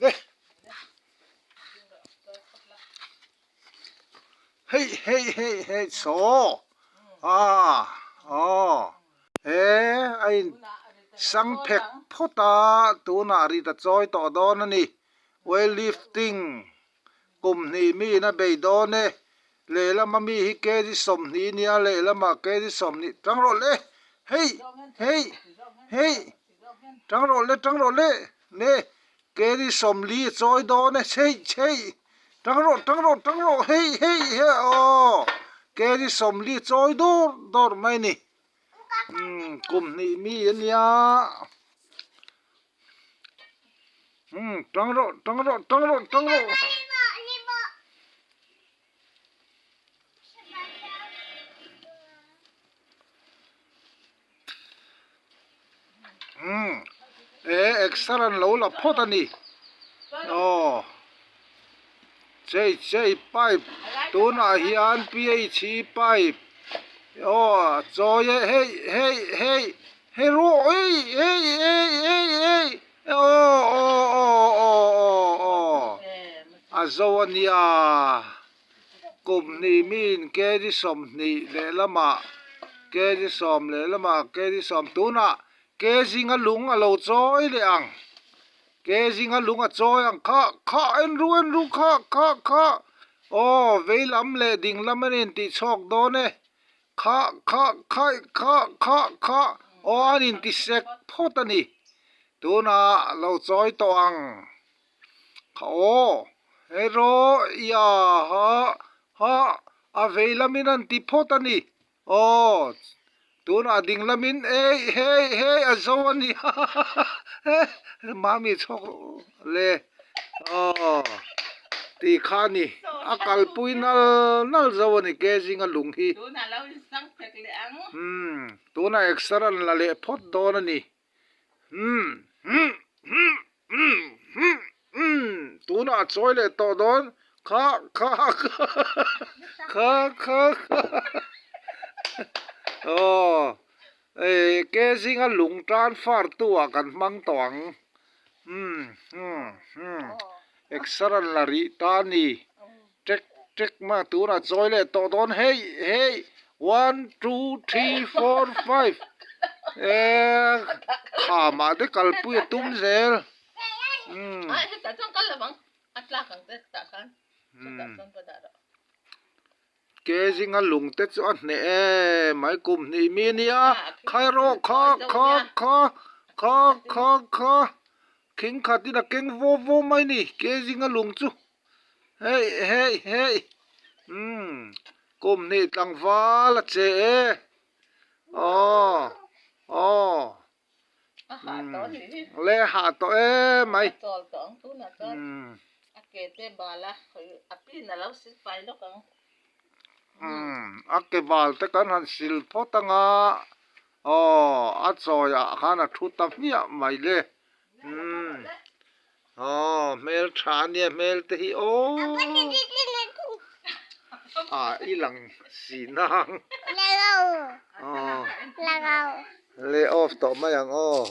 Le Hei hei hei hei saw ah aw he a in sang phek phawt a tunah rit a chawi tawh dawn a ni weight lifting kum hnih mi in a bei dawn e lehlama mi hi kg 20 nia lehlamah kg 20 tang rawh le hei hei hei tang rawh le tang rawh le le kg 40 a chawi dawn e chheih chheih tang rawh tang rawh tang rawh hei hei he aw kg 40 a chawi dawr dawr mai a ni umm kum hnih mi a nia. Umm tang rawh tang rawh tang rawh tang rawh. Umm e exer an lo la phawt a ni aw chei chei pipe tunah hian phe pipe aw chawi e hei hei hei. Hei rawh ei ei ei ei ei aw aw aw aw aw aw a zo a nia kum hnih miin kg 20 lehlamah kg 10 lehlamah kg 10 tunah kg nga lung a lo chawi leh ang kg nga lung a chawi ang kha kha en ru en ru kha kha kha aw veilam leh dinglam a nen tih chhuak dawn e. Kha kha khaih kha kha kha aw an inti sek phawt a ni. Tunah lo chawi tawh ang. Kha aw hei rawh ia ha ha a vei lamin an ti phawt a ni. Aw tunah ding lamin ei hei hei a zo a ni ha ha ha he mami chhawk le. Aw tih kha a ni a kalpui nal nal zo a ni ke zinga lung hi umm tunah exer an la leh phawt dawn a ni umm umm umm umm umm umm tunah a chawi leh tawh dawn kha kha kha kha kha kha aw eh ke zinga lung tan far tu ah kan hmang tawh ang. Umm umm umm exer an la rih ta a ni tek tek mah tunah chawi leh tawh dawn hei hei one two three four five eee khamah te kalpui a tum zel umm. Ke zinga lung te chu a hneh em mai kum hnih mi nia khai rawh kha kha kha kha kha kha khing khatin a keng vaw vaw mai ni ke zinga lung chu hei hei hei umm kum hnih tlangval a che e aw aw umm le hah tawh em mai umm. Umm a ke bal te kan han sil phawt anga aw a chawi ah khan a thu ta hmiah mai le umm aw hmel tha ania hmel te hi aw ah i lang si nang aw le off tawh mai ang aw.